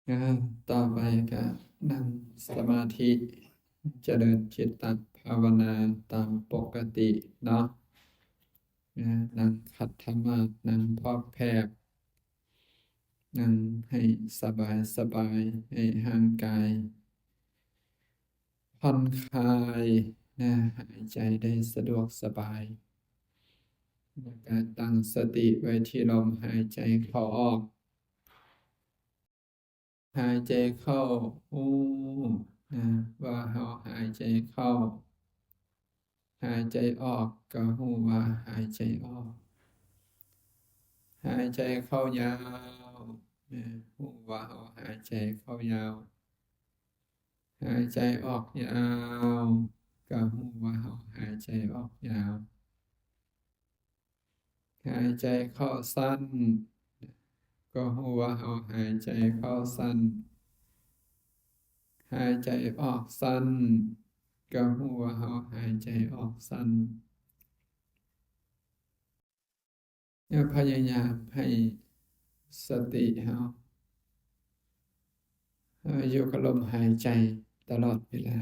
ອາ ຕໍ່ໄປກະນັ່ງສະມາທິ ຈະເລີນຈິດຕະພາວະນາຕາມປົກກະຕິເນາະ. ອາ ນັ່ງຂັດຖະມາດ ນັ່ງພອກແພບ ນັ່ງໃຫ້ສະບາຍສະບາຍ ໃຫ້ຮ່າງກາຍຜ່ອນຄາຍນະ ຫາຍໃຈໄດ້ສະດວກສະບາຍ. ແລ້ວກະຕັ້ງສະຕິໄວ້ທີ່ລົມຫາຍໃຈເຂົ້າອອກ. ຫາຍໃຈເຂົ້າ ຮູ້ນະວ່າເຮົາຫາຍໃຈເຂົ້າ, ຫາຍໃຈອອກກໍຮູ້ວ່າຫາຍໃຈອອກ, ຫາຍໃຈເຂົ້າຍາວນະ ຮູ້ວ່າເຮົາຫາຍໃຈເຂົ້າຍາວ, ຫາຍໃຈອອກຍາວກໍຮູ້ວ່າເຮົາຫາຍໃຈອອກຍາວ. ຫາຍໃຈເຂົ້າສັ້ນ ກໍຮູ້ວ່າເຮົາຫາຍໃຈເຂົ້າສັ້ນ, ຫາຍໃຈອອກສັ້ນ ກໍຮູ້ວ່າເຮົາຫາຍໃຈອອກສັ້ນ. ແລ້ວພະຍາຍາມໃຫ້ສະຕິເຮົາ ເອີ ຢູ່ກັບລົມຫາຍໃຈຕະຫຼອດເວລາ.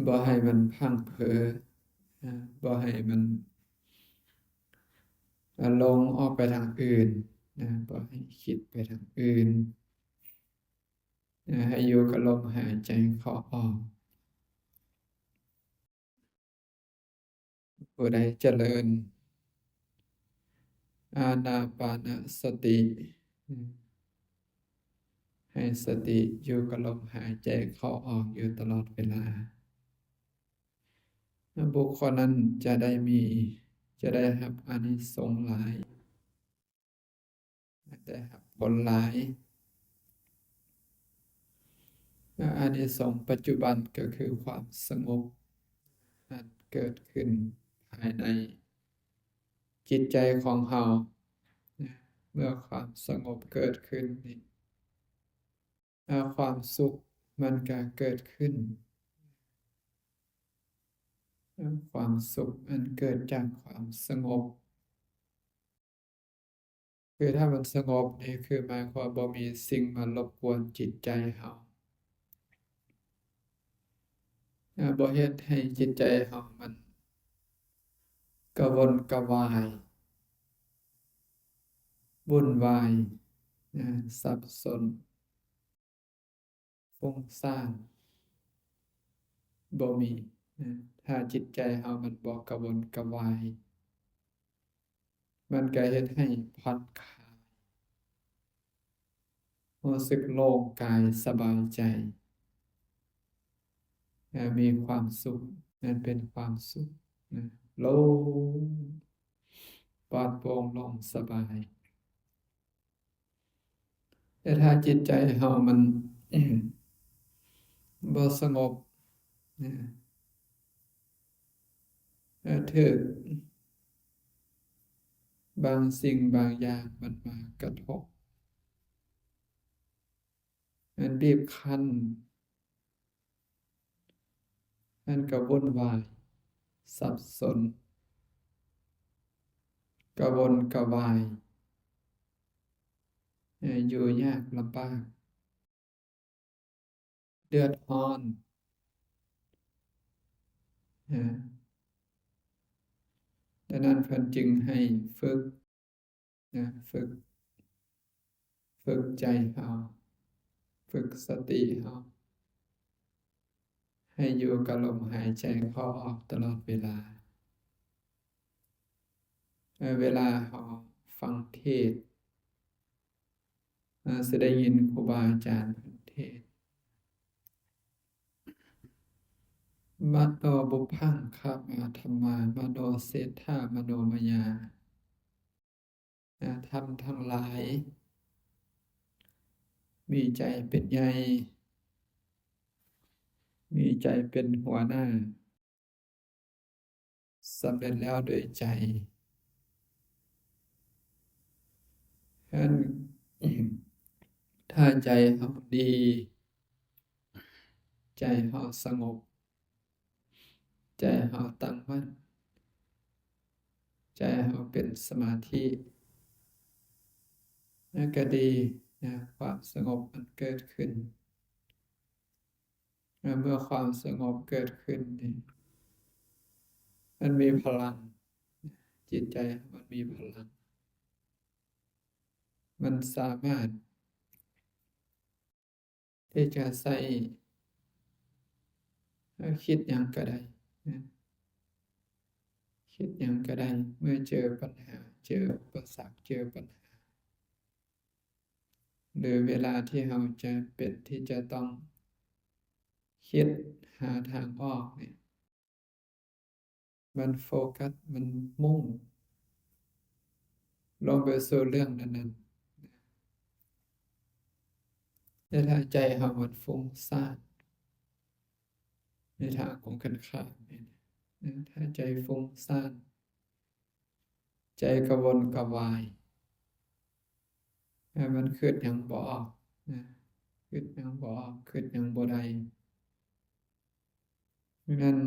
ບໍ່ໃຫ້ມັນພັ່ງເພີ, ບໍ່ໃຫ້ມັນຫຼົງອອກໄປທາງອື່ນ, ບໍ່ໃຫ້ຄິດໄປທາງອື່ນ, ໃຫ້ຢູ່ກັບລົມຫາຍໃຈເຂົ້າອອກ. ຜູ້ໃດຈະເລີນອານາປານະສະຕິ ໃຫ້ສະຕິຢູ່ກັບລົມຫາຍໃຈເຂົ້າອອກຢູ່ຕະຫຼອດເວລາ, ບຸກຄົນນັ້ນຈະໄດ້ມີ, ຈະໄດ້ຮັບອານິສົງຫຼາຍ. ໄດ້ຮັບຜົນຫຼາຍ. ອານິສົງປັດຈຸບັນກໍຄືຄວາມສະຫງົບອັນເກີດຂຶ້ນພາຍໃນຈິດໃຈຂອງເຮົາ. ເມື່ອຄວາມສະຫງົບເກີດຂຶ້ນນີ້ ອາ ຄວາມສຸກມັນກໍເກີດຂຶ້ນ. ອາ ຄວາມສຸກອັນເກີດຈາກຄວາມສະຫງົບ. ຄືຖ້າມັນສະຫງົບນີ້ ຄືໝາຍຄວາມບໍ່ມີສິ່ງມາລົບກວນຈິດໃຈເຮົາ, ອາ ບໍ່ເຮັດໃຫ້ຈິດໃຈເຮົາມັນກະວົນກະວາຍ, ວຸ່ນວາຍ, ອາ ສັບສົນ. ຟຸ້ງສ້ານບໍ່ມີນະ. ຖ້າຈິດໃຈເຮົາມັນບໍ່ກະວົນກະວາຍ, ມັນກະເຮັດໃຫ້ຜ່ອນຄາຍ, ຮູ້ສຶກໂລ່ງກາຍສະບາຍໃຈ, ແລະ ມີຄວາມສຸກ, ນັ້ນເປັນຄວາມສຸກນະ, ໂລ່ງ, ປອດໂປ່ງ, ໂລ່ງສະບາຍ. ແຕ່ຖ້າຈິດໃຈເຮົາມັນບໍ່ສະຫງົບນະ, ເອີ ຖືກບາງສິ່ງບາງຢ່າງມັນມາກະທົບ, ມັນບີບຄັ້ນ, ມັນກະວຸ່ນວາຍ, ສັບສົນ, ກະວົນກະວາຍ, ເອີ ຢູ່ຍາກລຳບາກ, ເດືອດຮ້ອນ, ເອີ ດັ່ງນັ້ນເພິ່ນຈຶ່ງໃຫ້ຝຶກ ນະ, ຝຶກ, ຝຶກໃຈເຮົາ, ຝຶກສະຕິເຮົາ ໃຫ້ຢູ່ກັບລົມຫາຍໃຈເຂົ້າອອກຕະຫຼອດເວລາ. ເອີ ເວລາເຮົາຟັງເທດ, ເອີ ຊິໄດ້ຍິນຄູບາອາຈານເພິ່ນເທດ, ມະໂນບຸບພັງຄະມາທຳມາ ມະໂນເສດຖາມະໂນມະຍາ. ອາ ທຳທັງຫຼາຍ ມີໃຈເປັນໃຫຍ່, ມີໃຈເປັນຫົວໜ້າ, ສຳເລັດແລ້ວໂດຍໃຈ. ເພາະນັ້ນ ຖ້າໃຈເຮົາດີ, ໃຈເຮົາສະຫງົບ, ໃຈເຮົາຕັ້ງໝັ້ນ, ໃຈເຮົາເປັນສະມາທິ, ນະ ກໍດີນະ ຄວາມສະຫງົບມັນເກີດຂຶ້ນ. ເມື່ອຄວາມສະຫງົບເກີດຂຶ້ນນີ້ ມັນມີພະລັງ, ຈິດໃຈມັນມີພະລັງ, ມັນສາມາດທີ່ຈະໃຊ້ຄິດຫຍັງກໍໄດ້ນະ, ຄິດຫຍັງກໍໄດ້ ເມື່ອເຈີບັນຫາ, ເຈີອຸປະສັກ, ເຈີບັນຫາ ຫຼືເວລາທີ່ເຮົາຈຳເປັນທີ່ຈະຕ້ອງຄິດຫາທາງອອກນີ້ ມັນໂຟກັສ, ມັນມຸ່ງລົງໄປສູ່ເລື່ອງນັ້ນໆ. ແຕ່ຖ້າໃຈເຮົາມັນຟຸ້ງສ້ານໃນທາງກົງກັນຂ້າມນີ້ນະ, ຖ້າໃຈຟຸ້ງສ້ານ ໃຈກະວົນກະວາຍ, ມັນຄິດຫຍັງບໍ່ອອກນະ, ຄິດຫຍັງບໍ່ອອກ, ຄິດຫຍັງບໍ່ໄດ້. ດັ່ງນັ້ນ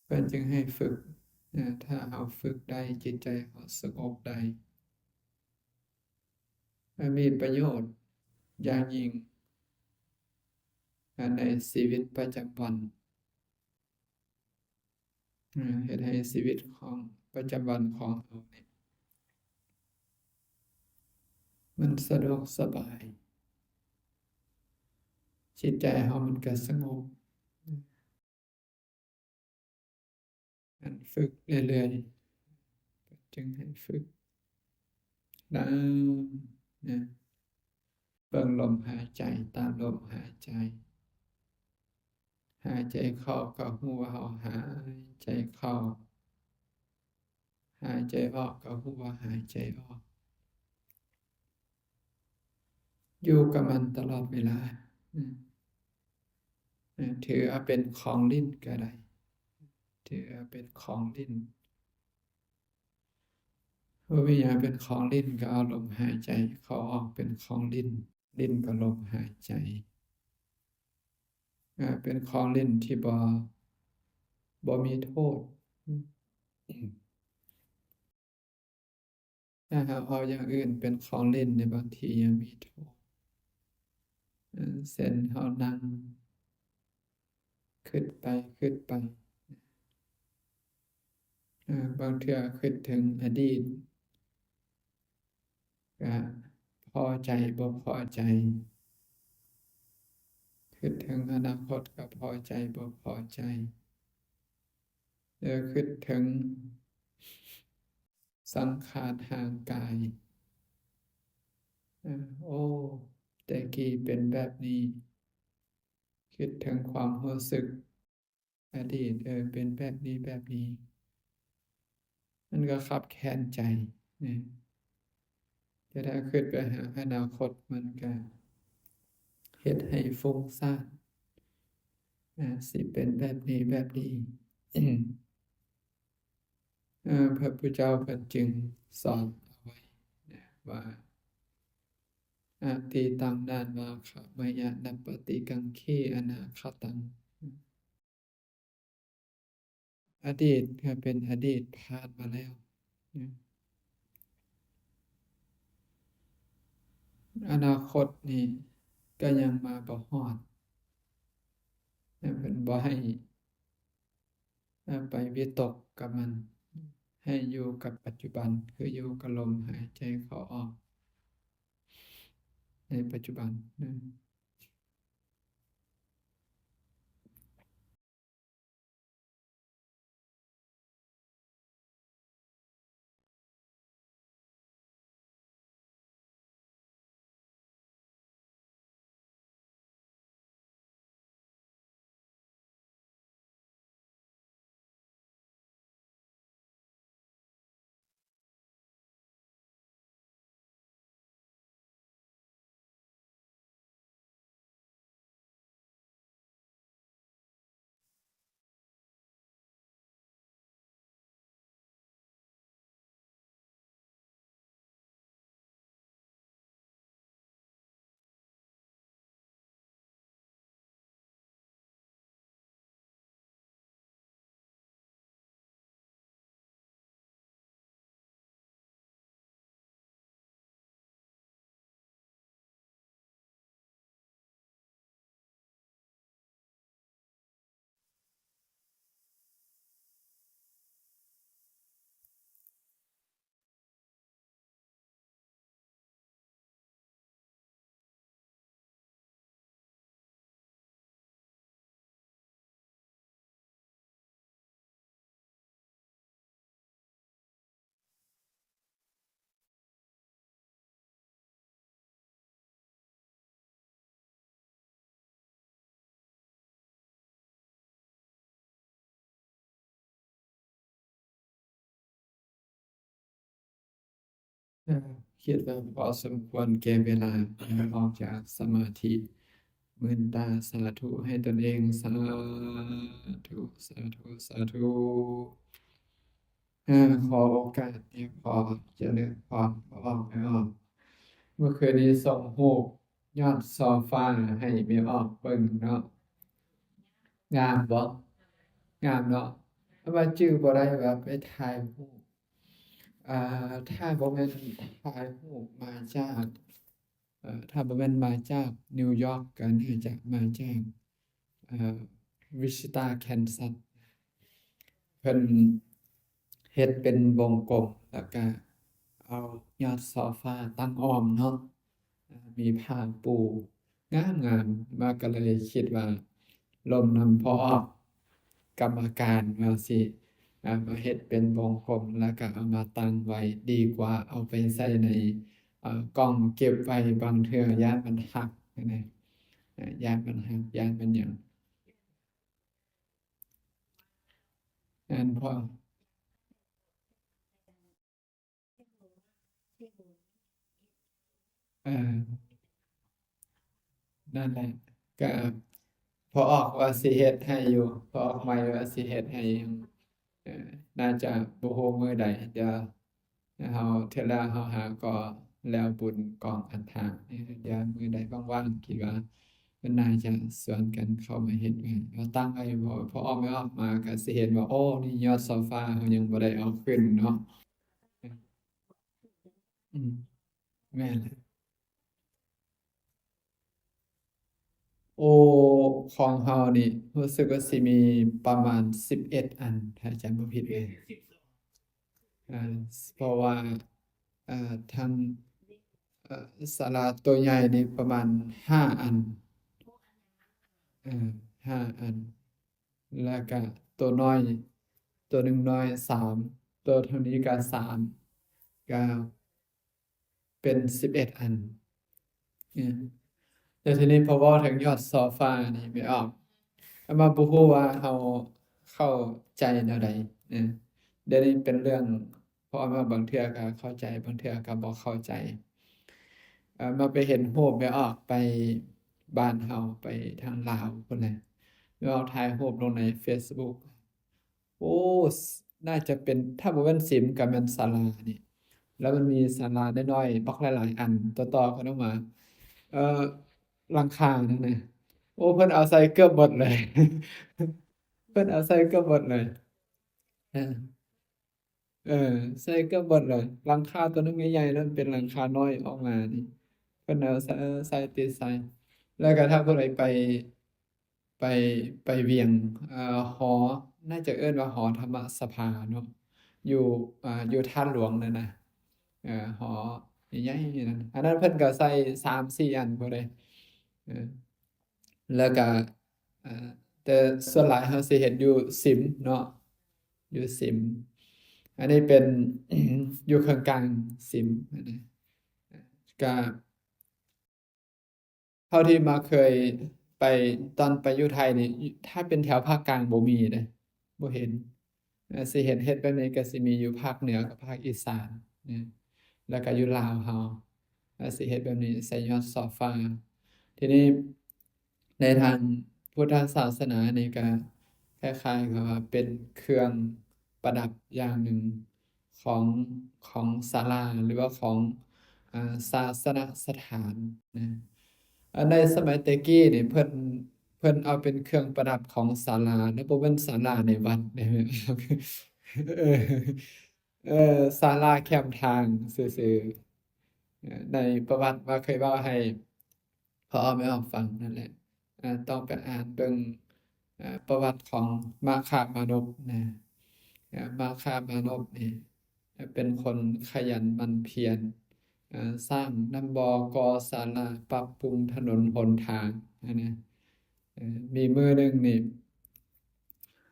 ເພິ່ນຈຶ່ງໃຫ້ຝຶກນະ, ຖ້າເຮົາຝຶກໄດ້, ຈິດໃຈເຮົາສະຫງົບໄດ້, ມັນມີປະໂຫຍດຢ່າງຍິ່ງໃນຊີວິດປະຈຳວັນ. ເຮັດໃຫ້ຊີວິດຂອງ ປະຈຳວັນຂອງເຮົານີ້ ມັນສະດວກສະບາຍ, ຈິດໃຈເຮົາມັນກະສະຫງົບ. ອັນຝຶກເລື້ອຍໆ ຈຶ່ງໃຫ້ຝຶກນຳນະ, ເບິ່ງລົມຫາຍໃຈ, ຕາມລົມຫາຍໃຈ. ຫາຍໃຈເຂົ້າກໍຮູ້ວ່າເຮົາຫາຍໃຈເຂົ້າ, ຫາຍໃຈອອກກໍຮູ້ວ່າຫາຍໃຈອອກ. ຢູ່ກັບມັນຕະຫຼອດເວລາ. ອາ ຖືເອົາເປັນຂອງຫຼິ້ນກໍໄດ້, ຖືເອົາເປັນຂອງຫຼິ້ນ. ບໍ່ມີຫຍັງເປັນຂອງຫຼິ້ນ, ກໍເອົາລົມຫາຍໃຈເຂົ້າອອກເປັນຂອງຫຼິ້ນ, ຫຼິ້ນກັບລົມຫາຍໃຈ. ເປັນຂອງຫຼິ້ນທີ່ບໍ່ ບໍ່ມີໂທດ. ຖ້າເຮົາເອົາຢ່າງອື່ນເປັນຂອງຫຼິ້ນນີ້ ບາງທີຍັງມີໂທດ. ເຊັ່ນ ເຮົານັ່ງຄິດໄປຄິດໄປ, ບາງເທື່ອຄິດເຖິງອະດີດ ກະພໍໃຈບໍ່ພໍໃຈ, ຄິດເຖິງອະນາຄົດກະພໍໃຈບໍ່ພໍໃຈ, ຫຼືຄິດເຖິງສັງຂານຮ່າງກາຍ, ໂອ້ ແຕ່ກີ້ເປັນແບບນີ້, ຄິດເຖິງຄວາມຮູ້ສຶກ ອະດີດ ເອີ ເປັນແບບນີ້ແບບນີ້, ມັນກໍຄັບແຄ້ນໃຈນະ. ແຕ່ຖ້າຄິດໄປຫາອະນາຄົດ ມັນກໍເຮັດໃຫ້ຟຸ້ງສ້ານ, ອາ ຊິເປັນແບບນີ້ແບບນີ້. ເອີ ພະພຸດທະເຈົ້າເພິ່ນຈຶ່ງສອນເອົາໄວ້ນະວ່າ ອະຕິຕັງ ນານາ ຂະມະຍະ ນັບປະຕິກັງ ເຂ ອະນາຄະຕັງ. ອະດີດກໍເປັນອະດີດຜ່ານມາແລ້ວ, ອະນາຄົດນີ້ກໍຍັງມາບໍ່ຮອດ, ເພິ່ນບໍ່ໃຫ້ ໄປວິຕົກກັບມັນ, ໃຫ້ຢູ່ກັບປັດຈຸບັນ ຄືຢູ່ກັບລົມຫາຍໃຈເຂົ້າອອກໃນປັດຈຸບັນ. ຄິດວ່າພໍສົມຄວນແກ່ເວລາ ອອກຈາກສະມາທິ ມື່ນຕາສາທຸໃຫ້ຕົນເອງ ສາທຸ ສາທຸ ສາທຸ. ເອີ ຂໍໂອກາດແມ່ອອກ ຈະເລີນພອນ ພໍ່ອອກ ແມ່ອອກ. ເມື່ອຄືນນີ້ສົ່ງຮູບຍອດໂຊຟາໃຫ້ແມ່ອອກເບິ່ງເນາະ. ງາມບໍ່? ງາມເນາະ. ແຕ່ວ່າຈື່ບໍ່ໄດ້ວ່າໄປຖ່າຍຮູບ ອ່າ ຖ້າບໍ່ແມ່ນຖ່າຍຮູບມາຈາກ ເອີ ຖ້າບໍ່ແມ່ນມາຈາກນິວຢອກ ກໍໜ້າຈະມາຈາກ ເອີ ວິຊິຕາ ແຄນຊັສ. ເພິ່ນເຮັດເປັນວົງກົມ ແລ້ວກະເອົາຍອດໂຊຟາຕັ້ງອ້ອມເນາະ, ເອີ ມີຜ້າປູງາມໆ. ມາກໍເລີຍຄິດວ່າລົມນຳພໍ່ອອກ ກຳມະການວ່າຊິ ເອົາມາເຮັດເປັນວົງກົມ ແລ້ວກະເອົາມາຕັ້ງໄວ້ ດີກວ່າເອົາໄປໃສ່ໃນ ເອີ ກ່ອງເກັບໄວ້. ບາງເທື່ອຢ້ານມັນຫັກນະ ຢ້ານມັນຫັກ ຢ້ານມັນຫຍັງ. ແມ່ນ ເພາະ ເອີ ນັ້ນແຫຼະ ກະພໍ່ອອກວ່າຊິເຮັດໃຫ້ຢູ່ ພໍ່ອອກໃໝ່ວ່າຊິເຮັດໃຫ້ຢູ່. ເອີ ໜ້າຈະບໍ່ຮູ້ມື້ໃດ ດຽວເຮົາ ເທື່ອລະເຮົາຫາກໍແລ້ວບຸນກອງອັດຖະ. ດຽວມື້ໃດວ່າງໆ ຄິດວ່າມັນໜ້າຈະຊວນກັນເຂົ້າມາເຮັດງານ. ເຮົາຕັ້ງໄວ້ ພໍອອກ ແມ່ອອກມາກໍຊິເຫັນວ່າ ໂອ້ ນີ້ຍອດໂຊຟາເຮົາຍັງບໍ່ໄດ້ເອົາຂຶ້ນເນາະ. ອືມ ແມ່ນແຫຼະ. ໂອ້ ຂອງເຮົານີ້ຮູ້ສຶກວ່າຊິມີປະມານສິບເອັດອັນ ຖ້າຈຳບໍ່ຜິດເອີຍ. ເອີ ເພາະວ່າ ເອີ ທັງ ເອີ ສາລາໂຕໃຫຍ່ນີ້ປະມານຫ້າອັນ ເອີ ຫ້າອັນ. ແລ້ວກະໂຕນ້ອຍ ໂຕໜຶ່ງນ້ອຍສາມ ໂຕເທົ່ານີ້ກະສາມ ກະເປັນສິບເອັດອັນ. ແລ້ວທີນີ້ພໍເວົ້າເຖິງຍອດໂຊຟານີ້ ແມ່ອອກ ອາມາບໍ່ຮູ້ວ່າເຮົາເຂົ້າໃຈແນວໃດ. ດຽວນີ້ເປັນເລື່ອງ ເພາະວ່າບາງເທື່ອກໍເຂົ້າໃຈ ບາງເທື່ອກໍບໍ່ເຂົ້າໃຈ. ເອີ ມາໄປເຫັນຮູບແມ່ອອກໄປບ້ານເຮົາ ໄປທາງລາວພຸ້ນແຫຼະ ແມ່ອອກຖ່າຍຮູບລົງໃນເຟສບຸກ. ໂອ້ ໜ້າຈະເປັນ ຖ້າບໍ່ແມ່ນສິມກໍແມ່ນສາລານີ້ ແລ້ວມັນມີສາລານ້ອຍໆ ບັກຫຼາຍໆອັນຕໍ່ໆກັນອອກມາ ເອີ ຫຼັງຄານັ້ນນະ ໂອ້ ເພິ່ນເອົາໃສ່ເກືອບໝົດເລີຍ ເພິ່ນເອົາໃສ່ເກືອບໝົດເລີຍ. ເອີ ເອີ ໃສ່ເກືອບໝົດເລີຍ. ຫຼັງຄາຕົວໜຶ່ງໃຫຍ່ໆ ແລ້ວເປັນຫຼັງຄານ້ອຍອອກມານີ້ ເພິ່ນເອົາໃສ່ ເອີ ໃສ່ຕິດໃສ່. ແລ້ວກໍຖ້າຜູ້ໃດໄປ ໄປ ໄປວຽງ ເອີ ຫໍ ໜ້າຈະເອີ້ນວ່າຫໍທຳມະສະພາເນາະ ຢູ່ ອ່າ ຢູ່ທາດຫຼວງນັ້ນນະ ເອີ ຫໍໃຫຍ່ໆນັ້ນ ອັນນັ້ນເພິ່ນກໍໃສ່ສາມສີ່ອັນພຸ້ນເດ້. ເອີ ແລ້ວກະ ເອີ ແຕ່ສ່ວນຫຼາຍເຮົາຊິເຫັນຢູ່ສິມເນາະ ຢູ່ສິມ. ອັນນີ້ເປັນ ຢູ່ເຄິ່ງກາງສິມ ກະ ເທົ່າທີ່ມາເຄີຍໄປ ຕອນໄປຢູ່ໄທນີ້ ຖ້າເປັນແຖວພາກກາງບໍ່ມີເດ້ ບໍ່ເຫັນ. ເອີ ຊິເຫັນເຮັດແບບນີ້ກໍຊິມີຢູ່ພາກເໜືອກັບພາກອີສານ ແລ້ວກໍຢູ່ລາວເຮົາ ເອີ ຊິເຮັດແບບນີ້ໃສ່ຍອດໂຊຟາ. ທີນີ້ໃນທາງພຸດທະສາສະໜານີ້ກໍຄ້າຍໆກັບວ່າເປັນເຄື່ອງປະດັບຢ່າງໜຶ່ງຂອງ ຂອງສາລາ ຫຼືວ່າຂອງ ອ່າ ສາສະນະສະຖານນະ. ໃນສະໄໝແຕ່ກີ້ນີ້ ເພິ່ນ ເພິ່ນເອົາເປັນເຄື່ອງປະດັບຂອງສາລາ ແລະ ບໍ່ແມ່ນສາລາໃນວັດເດ້ ເອີ ເອີ ສາລາແຄມທາງຊື່ໆ. ໃນປະຫວັດວ່າເຄີຍເວົ້າໃຫ້ພໍ່ແມ່ອອກຟັງນັ້ນແຫຼະ ເອີ ຕ້ອງໄປອ່ານເບິ່ງ ເອີ ປະຫວັດຂອງມາຄະມານົບນະ. ເອີ ມາຄະມານົບນີ້ ເປັນຄົນຂະຫຍັນໝັ່ນພຽນ ເອີ ສ້າງນ້ຳບໍ່ ກໍ່ສາລາ ປັບປຸງຖະໜົນຫົນທາງນະ. ເອີ ມີມື້ໜຶ່ງນີ້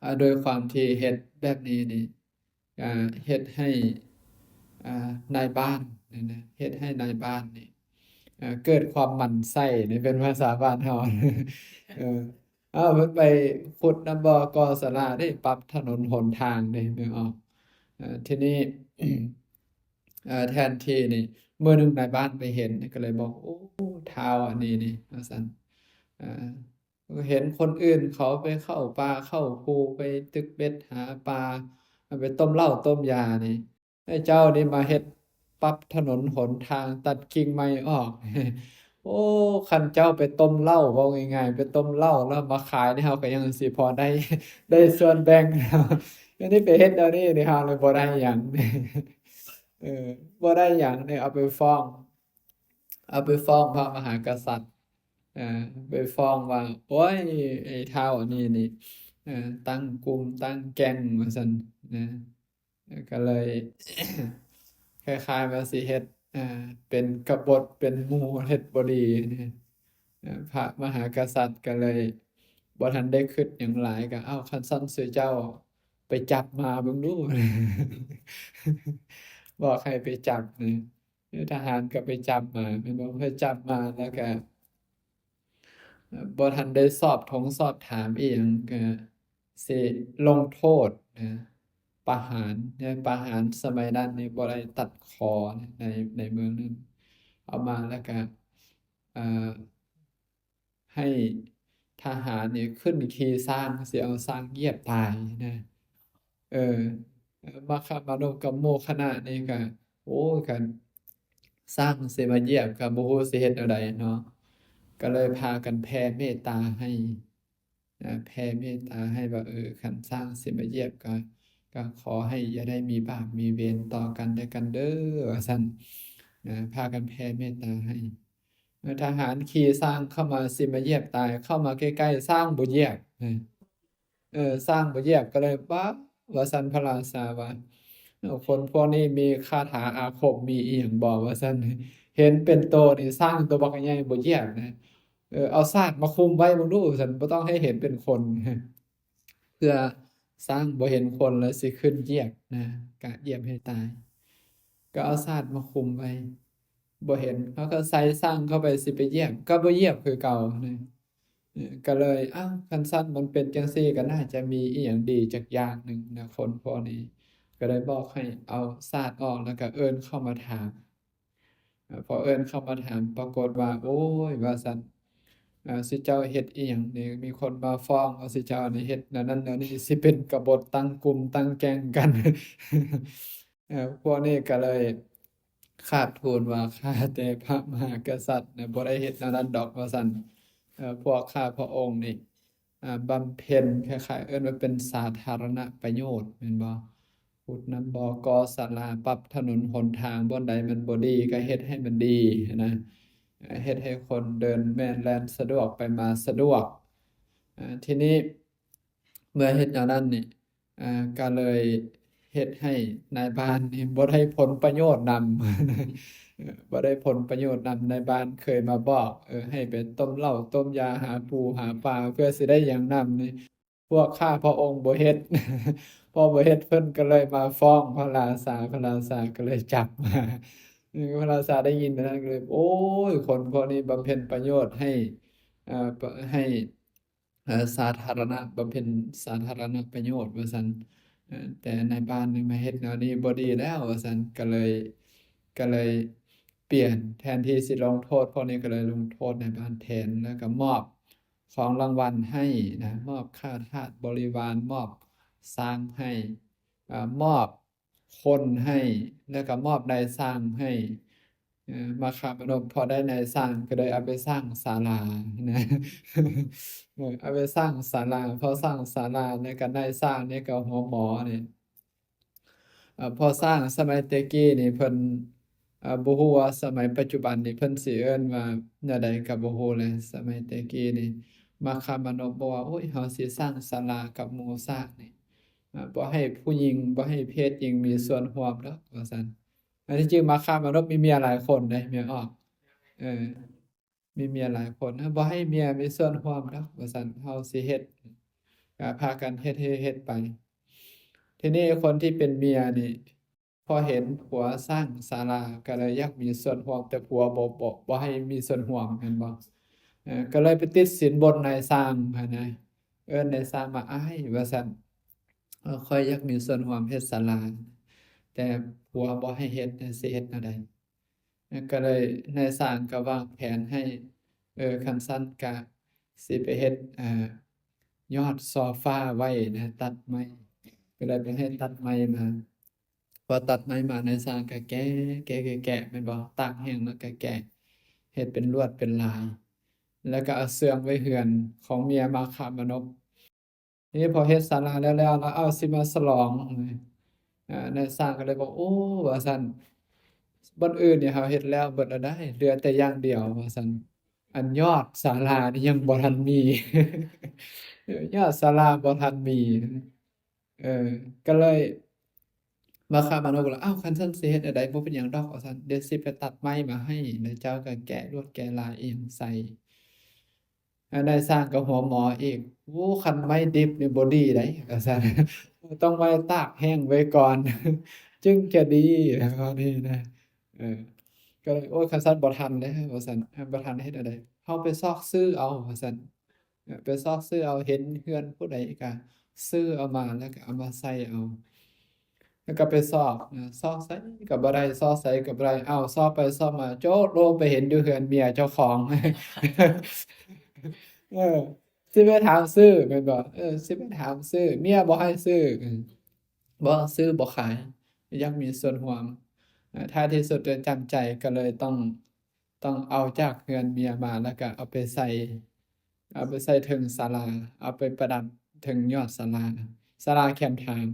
ອາ ໂດຍຄວາມທີ່ເຮັດແບບນີ້ນີ້ ອາ ເຮັດໃຫ້ ອາ ນາຍບ້ານນະ ເຮັດໃຫ້ນາຍບ້ານນີ້ ເອີ ເກີດຄວາມໝັ້ນໄສ້ນີ້ ເປັນພາສາບ້ານເຮົາ ເອີ ເອົາ ເພິ່ນໄປຂຸດນ້ຳບໍ່ ກໍ່ສາລາເດ້ ປັບຖະໜົນຫົນທາງເດ້ ແມ່ນບໍ່? ເອີ ທີນີ້ ເອີ ແທນທີ່ນີ້ ມື້ໜຶ່ງນາຍບ້ານໄປເຫັນ ກໍເລີຍບອກ ໂອ້ ທ້າວອັນນີ້ນີ້ ວ່າຊັ້ນ ເອີ ເຫັນຄົນອື່ນເຂົາໄປເຂົ້າປ່າເຂົ້າພູ ໄປຕຶກເບັດຫາປາ ໄປຕົ້ມເຫຼົ້າຕົ້ມຢານີ້ ໃຫ້ເຈົ້ານີ້ມາເຮັດປັບຖະໜົນຫົນທາງ ຕັດກິ່ງໄມ້ອອກ. ໂອ້ ຄັນເຈົ້າໄປຕົ້ມເຫຼົ້າ ເວົ້າງ່າຍໆ ໄປຕົ້ມເຫຼົ້າແລ້ວມາຂາຍນີ້ ເຮົາກໍຍັງຊິພໍໄດ້ ໄດ້ສ່ວນແບ່ງ. ອັນນີ້ໄປເຮັດແນວນີ້ນີ້ ເຮົາເລີຍບໍ່ໄດ້ຫຍັງ. ເອີ ບໍ່ໄດ້ຫຍັງນີ້ ເອົາໄປຟ້ອງ ເອົາໄປຟ້ອງພະມະຫາກະສັດ ເອີ ໄປຟ້ອງວ່າ ໂອ້ຍ ໄອ້ທ້າວອັນນີ້ນີ້ ເອີ ຕັ້ງກຸ່ມຕັ້ງແກ້ງ ວ່າຊັ້ນນະ. ກໍເລີຍ ຄ້າຍໆວ່າຊິເຮັດ ເປັນກະບົດເປັນໝູ່ ເຮັດບໍ່ດີ. ພະມະຫາກະສັດກໍເລີຍບໍ່ທັນໄດ້ຄິດຫຍັງຫຼາຍ ກໍ ເອົ້າ ຄັນຊັ້ນ ສຸເຈົ້າໄປຈັບໝາເບິ່ງດູ ບອກໃຫ້ໄປຈັບນະ. ທະຫານກໍໄປຈັບໝາ ແມ່ນບໍ່? ໄປຈັບໝາແລ້ວກໍ ບໍ່ທັນໄດ້ສອບຖົງສອບຖາມອີ່ຫຍັງ ກໍຊິລົງໂທດນະ ປະຫານນະ. ປະຫານສະໄໝນັ້ນນີ້ບໍ່ໄດ້ຕັດຄໍນະ ໃນ ໃນເມືອງນັ້ນ. ເອົາມາແລ້ວກໍ ເອີ ໃຫ້ທະຫານນີ້ຂຶ້ນຂີ່ຊ້າງ ຊິເອົາຊ້າງຢຽບຕາຍນະ. ເອີ ມະຄະມານົບກັບໝູ່ຄະນະນີ້ກໍ ໂອ້ຍ ຄັນຊ້າງຊິມາຢຽບກໍບໍ່ຮູ້ຊິເຮັດແນວໃດເນາະ. ກໍເລີຍພາກັນແຜ່ເມດຕາໃຫ້ ນະ ແຜ່ເມດຕາໃຫ້ວ່າ ເອີ ຄັນຊ້າງຊິມາຢຽບກໍ ກໍຂໍໃຫ້ຢ່າໄດ້ມີບາບມີເວນຕໍ່ກັນແລະກັນເດີ ວ່າຊັ້ນນະ. ພາກັນແຜ່ເມດຕາໃຫ້ ທະຫານຂີ່ຊ້າງເຂົ້າມາ ຊິມາຢຽບຕາຍ ເຂົ້າມາໃກ້ໆ ຊ້າງບໍ່ຢຽບ. ເອີ ຊ້າງບໍ່ຢຽບ ກໍເລີຍ ປາ ວ່າຊັ້ນ ພະລາຊາວ່າ ເອີ ຄົນພວກນີ້ມີຄາຖາອາຄົມ ມີອີ່ຫຍັງບໍ່ ວ່າຊັ້ນ. ເຫັນເປັນໂຕນີ້ ຊ້າງໂຕບັກໃຫຍ່ບໍ່ຢຽບນະ. ເອີ ເອົາສາດມາຄຸມໄວ້ເບິ່ງດູ ວ່າຊັ້ນ ບໍ່ຕ້ອງໃຫ້ເຫັນເປັນຄົນ ເພື່ອຊ້າງບໍ່ເຫັນຄົນແລ້ວຊິຂຶ້ນຢຽບນະ ກະຢຽບໃຫ້ຕາຍ. ກໍເອົາສາດມາຄຸມໄວ້ ບໍ່ເຫັນ ເຂົາກໍໃສ່ຊ້າງເຂົ້າໄປ ຊິໄປຢຽບ ກໍບໍ່ຢຽບຄືເກົ່ານະ. ເອີ ກໍເລີຍ ອ້າວ ຄັນຊັ້ນມັນເປັນຈັ່ງຊີ້ ກໍໜ້າຈະມີອີ່ຫຍັງດີຈັກຢ່າງໜຶ່ງນະ ຄົນພວກນີ້. ກໍເລີຍບອກໃຫ້ເອົາສາດອອກ ແລ້ວກໍເອີ້ນເຂົ້າມາຖາມ. ເອີ ພໍເອີ້ນເຂົ້າມາຖາມ ປາກົດວ່າ ໂອ້ຍ ວ່າຊັ້ນ ເອີ ຊິເຈົ້າເຮັດອີ່ຫຍັງນີ້ ມີຄົນມາຟ້ອງວ່າຊິເຈົ້ານີ້ເຮັດແນວນັ້ນແນວນີ້ ຊິເປັນກະບົດຕັ້ງກຸ່ມຕັ້ງແກ້ງກັນ. ເອີ ພວກນີ້ກໍເລີຍຂາດທູນວ່າ ຂ້າແຕ່ພະມະຫາກະສັດນະ ບໍ່ໄດ້ເຮັດແນວນັ້ນດອກ ວ່າຊັ້ນ. ເອີ ພວກຂ້າພະອົງນີ້ ອ່າ ບຳເພັນ ຄ້າຍໆ ເອີ້ນວ່າເປັນສາທາລະນະປະໂຫຍດ ແມ່ນບໍ່? ຂຸດນ້ຳບໍ່ ກໍ່ສາລາ ປັບຖະໜົນຫົນທາງ ບ່ອນໃດມັນບໍ່ດີ ກໍເຮັດໃຫ້ມັນດີນະ ເຮັດໃຫ້ຄົນເດີນແມ່ນແລ່ນສະດວກ ໄປມາສະດວກ. ເອີ ທີນີ້ ເມື່ອເຮັດແນວນັ້ນນີ້ ອ່າ ກໍເລີຍເຮັດໃຫ້ນາຍບ້ານນີ້ບໍ່ໄດ້ຜົນປະໂຫຍດນຳ ບໍ່ໄດ້ຜົນປະໂຫຍດນຳ. ນາຍບ້ານເຄີຍມາບອກ ເອີ ໃຫ້ໄປຕົ້ມເຫຼົ້າຕົ້ມຢາ ຫາປູຫາປາ ເພື່ອຊິໄດ້ຫຍັງນຳນີ້ ພວກຂ້າພະອົງບໍ່ເຮັດ. ພໍບໍ່ເຮັດ ເພິ່ນກໍເລີຍມາຟ້ອງພະລາຊາ ພະລາຊາກໍເລີຍຈັບມາ. ເອີ ພະລາຊາໄດ້ຍິນແນວນັ້ນກໍເລີຍ ໂອ້ຍ ຄົນພວກນີ້ບຳເພັນປະໂຫຍດໃຫ້ ເອີ ປະ ໃຫ້ ເອີ ສາທາລະນະ ບຳເພັນສາທາລະນະປະໂຫຍດ ວ່າຊັ້ນ. ເອີ ແຕ່ນາຍບ້ານນີ້ມາເຮັດແນວນີ້ບໍ່ດີແລ້ວ ວ່າຊັ້ນ. ກໍເລີຍ ກໍເລີຍປ່ຽນ ແທນທີ່ຊິລົງໂທດພວກນີ້ ກໍເລີຍລົງໂທດນາຍບ້ານແທນ ແລ້ວກໍມອບຂອງລາງວັນໃຫ້ນະ ມອບຂ້າທາດບໍລິວານ ມອບຊ້າງໃຫ້ ເອີ ມອບ ຄົນໃຫ້ ແລ້ວກໍມອບນາຍຊ່າງໃຫ້. ເອີ ມະຄະມານົບພໍໄດ້ນາຍຊ່າງ ກໍເລີຍເອົາໄປສ້າງສາລານະ ເອີ ເອົາໄປສ້າງສາລາ. ພໍສ້າງສາລາແລ້ວກໍນາຍຊ່າງນີ້ກໍຫົວໝໍນີ້ ເອີ ພໍສ້າງສະໄໝແຕ່ກີ້ນີ້ເພິ່ນ ເອີ ບໍ່ຮູ້ວ່າສະໄໝປັດຈຸບັນນີ້ເພິ່ນຊິເອີ້ນວ່າແນວໃດກໍບໍ່ຮູ້ແຫຼະ. ສະໄໝແຕ່ກີ້ນີ້ ມະຄະມານົບບອກວ່າ ໂອ້ຍ ເຮົາຊິສ້າງສາລາກັບໝູ່ຊ້າງນີ້ ອ່າ ບໍ່ໃຫ້ຜູ້ຍິງ ບໍ່ໃຫ້ເພດຍິງມີສ່ວນຮ່ວມດອກ ວ່າຊັ້ນ. ອັນທີ່ຈິງມະຄະມານົບມີເມຍຫຼາຍຄົນເດ້ ເມຍອອກ ເອີ ມີເມຍຫຼາຍຄົນ ບໍ່ໃຫ້ເມຍມີສ່ວນຮ່ວມດອກ ວ່າຊັ້ນ. ເຮົາຊິເຮັດ ກໍພາກັນເຮັດ ເຮັດ ເຮັດໄປ. ທີນີ້ຄົນທີ່ເປັນເມຍນີ້ ພໍເຫັນຜົວສ້າງສາລາ ກໍເລີຍຢາກມີສ່ວນຮ່ວມ ແຕ່ຜົວບໍ່ ບໍ່ ບໍ່ໃຫ້ມີສ່ວນຮ່ວມ ແມ່ນບໍ່? ເອີ ກໍເລີຍໄປຕິດສິນບົນນາຍຊ່າງຫັ້ນນະ ເອີ້ນນາຍຊ່າງມາ ອ້າຍ ວ່າຊັ້ນ ເອີ ຂ້ອຍຢາກມີສ່ວນຮ່ວມເຮັດສາລາ. ແຕ່ຜົວບໍ່ໃຫ້ເຮັດ ຊິເຮັດແນວໃດ? ກໍເລີຍນາຍຊ່າງກໍວາງແຜນໃຫ້ ເອີ ຄັນຊັ້ນກະຊິໄປເຮັດ ເອີ ຍອດຊໍຟາໄວ້ນະ ຕັດໄມ້ ກໍເລີຍໄປໃຫ້ຕັດໄມ້ມາ. ພໍຕັດໄມ້ມາ ນາຍຊ່າງກໍແກະ ແກະ ແກະ ແກະ ແມ່ນບໍ່? ຕາກແຫ້ງແລ້ວກໍແກະ ເຮັດເປັນລວດເປັນລາຍ ແລ້ວກໍເອົາເຊື່ອງໄວ້ເຮືອນຂອງເມຍມາຄາມານົບ. ທີນີ້ພໍເຮັດສາລາແລ້ວໆ ແລ້ວເອົາ ຊິມາສະຫຼອງ ອາ ນາຍຊ່າງກໍເລີຍບອກ ໂອ້ ວ່າຊັ້ນ ບ່ອນອື່ນນີ້ເຮົາເຮັດແລ້ວເບິດແລ້ວໃດ໋ ເຫຼືອແຕ່ຢ່າງດຽວ ວ່າຊັ້ນ ອັນຍອດສາລານີ້ຍັງບໍ່ທັນມີ ຍອດສາລາບໍ່ທັນມີ. ເອີ ກໍເລີຍມາຄາມານົບ ກໍເລີຍ ອ້າວ ຄັນຊັ້ນຊິເຮັດແນວໃດ? ບໍ່ເປັນຫຍັງດອກ ວ່າຊັ້ນ ດຽວຊິໄປຕັດໄມ້ມາໃຫ້ ແລ້ວເຈົ້າກໍແກະລວດແກະລາຍອີ່ຫຍັງໃສ່. ອາ ນາຍຊ່າງກໍຫົວໝໍອີກ ໂອ້ ຄັນໄມ້ດິບນີ້ບໍ່ດີໃດ໋ ວ່າຊັ້ນ ຕ້ອງໄວ້ຕາກແຫ້ງໄວ້ກ່ອນ ຈຶ່ງຈະດີ ແນວນີ້ນະ. ເອີ ກໍເລີຍ ໂອ້ຍ ຄັນຊັ້ນບໍ່ທັນແລ້ວ ວ່າຊັ້ນ ບໍ່ທັນເຮັດແນວໃດ? ເຮົາໄປຊອກຊື້ເອົາ ວ່າຊັ້ນ ໄປຊອກຊື້ເອົາ ເຫັນເຮືອນຜູ້ໃດກໍຊື້ເອົາມາ ແລ້ວກໍເອົາມາໃສ່ເອົາ. ແລ້ວກໍໄປຊອກ ຊອກໃສກໍບໍ່ໄດ້ ຊອກໃສກໍບໍ່ໄດ້ ອ້າວ ຊອກໄປຊອກມາ ໂຈະໂລໄປເຫັນຢູ່ເຮືອນເມຍເຈົ້າຂອງ. ເອີ ຊິໄປຖາມຊື້ແມ່ນບໍ່? ເອີ ຊິໄປຖາມຊື້ ເມຍບໍ່ໃຫ້ຊື້ ເອີ ບໍ່ຊື້ບໍ່ຂາຍ ຢາກມີສ່ວນຮ່ວມ. ເອີ ທ້າຍທີ່ສຸດກໍຈຳໃຈ ກໍເລີຍຕ້ອງ ຕ້ອງເອົາຈາກເຮືອນເມຍມາ ແລ້ວກໍເອົາໄປໃສ່ ເອົາໄປໃສ່ເທິງສາລາ ເອົາໄປປະດັບເທິງຍອດສາລາ ສາລາແຄມທາງ.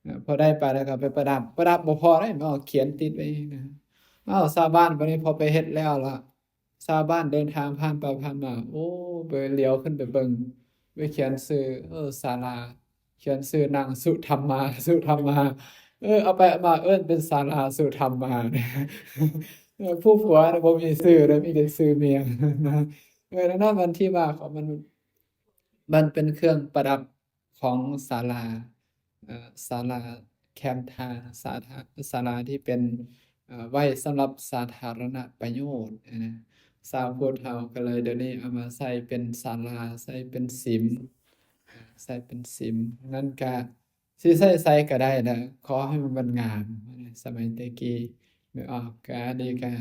ເອີ ພໍໄດ້ໄປແລ້ວກໍໄປປະດັບ ປະດັບບໍ່ພໍເດ້ ມາຂຽນຕິດໄວ້ນະ. ອ້າວ ຊາວບ້ານບັດນີ້ພໍໄປເຮັດແລ້ວລະ ຊາວບ້ານເດີນທາງຜ່ານໄປຜ່ານມາ ໂອ້ ໄປຫຼຽວຂຶ້ນໄປເບິ່ງ ໄປຂຽນຊື່ ເອີ ສາລາ ຂຽນຊື່ນາງສຸທຳມາ ສຸທຳມາ ເອີ ເອົາໄປເອົາມາເອີ້ນເປັນສາລາສຸທຳມາ. ເອີ ຜູ້ຜົວນະບໍ່ມີຊື່ເດ້ ມີແຕ່ຊື່ເມຍ. ເອີ ດັ່ງນັ້ນມັນທີ່ມາຂອງມັນ ມັນເປັນເຄື່ອງປະດັບຂອງສາລາ ເອີ ສາລາແຄມທາງ ສາທາ ສາລາທີ່ເປັນ ເອີ ໄວ້ສຳລັບສາທາລະນະປະໂຫຍດນະ. ຊາວພຸດເຮົາກໍເລີຍດຽວນີ້ເອົາມາໃສ່ເປັນສາລາ ໃສ່ເປັນສິມ ໃສ່ເປັນສິມ ນັ້ນກະຊິໃສ່ໃສກໍໄດ້ນະ ຂໍໃຫ້ມັນງາມ. ສະໄໝແຕ່ກີ້ ແມ່ອອກກະ ອັນນີ້ກະ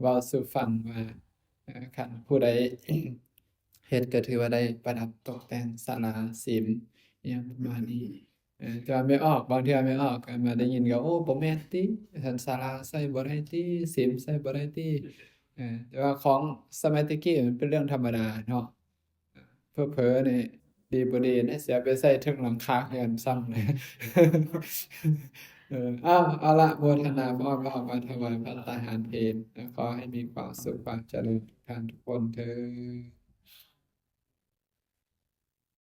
ເວົ້າສູ່ຟັງວ່າ ເອີ ຄັນຜູ້ໃດເຮັດກໍຖືວ່າໄດ້ປະດັບຕົກແຕ່ງສາລາ ສິມ ອີ່ຫຍັງປະມານນີ້. ເອີ ແຕ່ວ່າແມ່ອອກ ບາງເທື່ອແມ່ອອກກໍມາໄດ້ຍິນກໍ ໂອ້ ບໍ່ແມ່ນຕິ ສັນສາລາໃສ່ບໍ່ໄດ້ຕິ ສິມໃສ່ບໍ່ໄດ້ຕິ. ເອີ ແຕ່ວ່າຂອງສະໄໝແຕ່ກີ້ມັນເປັນເລື່ອງທຳມະດາເນາະ ເຜີໆນີ້ດີບໍ່ດີນະ ຊິເອົາໄປໃສ່ເທິງຫຼັງຄາເຮືອນຊ້ຳ. ເອີ ເອົາ ເອົາລະ ໂມທະນາພ້ອມ ເອົາມາຖວາຍພັດຕາຫານເພນ ຂໍໃຫ້ມີຄວາມສຸກຄວາມຈະເລີນທຸກທ່ານທຸກຄົນເທີ້ນ.